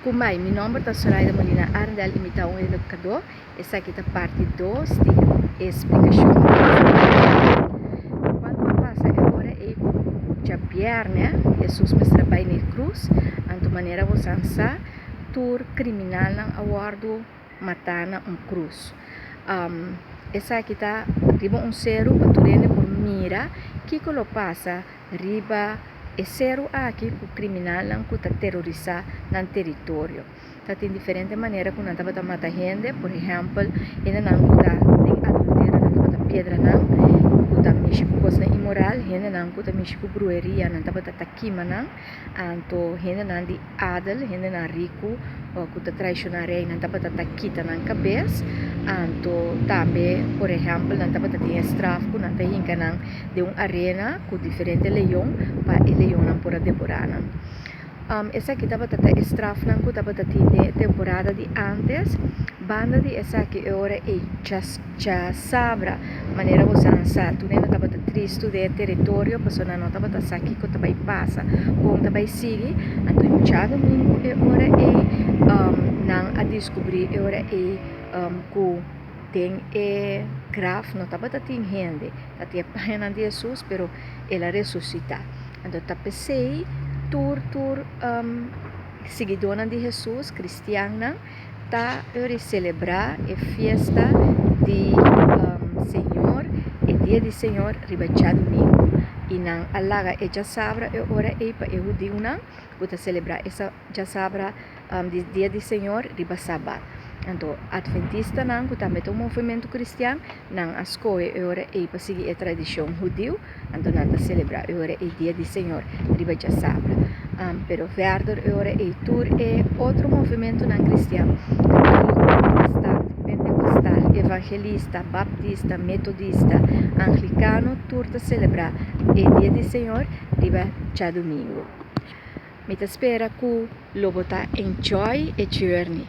Kumai, mi nomber ta Soraida Molina Arendel y mi ta un educador. Esaki ta parti dos di e splicacion di Cuanto a pasa e ora ey cu djabierne Jesus mester a bay na e cruz, anto manera bo san sa tur criminalnan a wordo mata na un cruz. Esaki ta riba un ceru pa tur hende por mira kico lo pasa riba e seru aki ku kriminalnan ku ta terorisá nan teritorio. Ta tin diferente manera ku nan tabata mata hende, por ehèmpel, hendenan ku ta den adulterio nan tabata piedra nan, ku ta mishi ku kosnan inmoral, hendenan ku ta mishi ku brueria nan tabata ta kima nan, anto hendenan di adel, hendenan riku ku ta traishoná rei nan tabata ta kita nan kabes, anto tambe por ehèmpel nan tabata tin e straf ku nan ta hinka nan den un arena ku diferente leon pa e leonnan por a devorá nan. Esaki tabata ta e strafnan ku tabata tin den e temporada di ántes. Banda di esaki e ora ei djasabra, manera bo sa sa, tur hende tabata tristu den e teritorio pasobra nan no tabata sa kiko ta bai pasa, kon ta bai sigui. Anto djadumingu e ora ei nan a diskubrí e ora ei ku den e graf no tabata tin hende. Ta tin e pañanan di Hesus, pero el a resusitá. Anto ta p'esei tur tur siguidónan di Hesus, kristiannan, ta ora selebrá e fiesta di Señor, e dia di Señor riba djadumingu. I nan a laga e djasabra e ora ei pa e hudiunan ku ta selebrá e djasabra di dia di Señor riba sabat. Anto Adventistanan, ku tambe ta un movementu kristian, nan a skohe e ora ei pa sigui e tradishon hudiu, anto nan ta selebrá e ora ei dia di Señor riba djasabra. Pero vèrder e ora ei tur e otro movementunan kristian, katóliko, protestant, pentekostal, evangelista, baptista, metodista, anglikano, tur ta selebrá e dia di Señor riba djadumingu. Mi ta spera ku lo bo ta enjoy e journey.